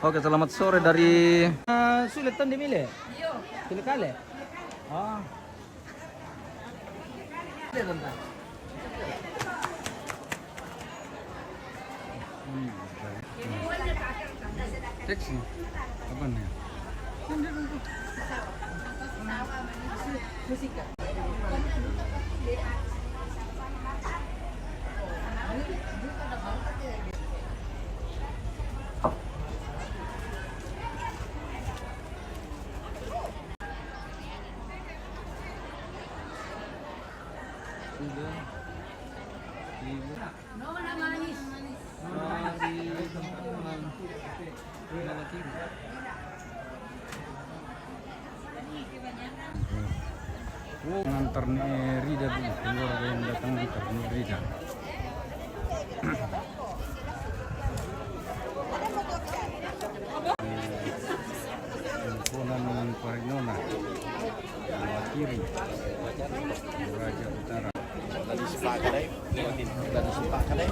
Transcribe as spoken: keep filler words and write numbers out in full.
Oke, selamat sore dari, eh, sulit tan dimile. Sulit kali. Ah. Teks ni. Apa ni? Sudah. Tiga. Mari. Mari. Mengantar ni Rida dulu, keluarga yang datang antar ni Rida. Konan Parinona, Kiri, Raja Utara. Dari sepakat, eh? Dari sepakat, eh?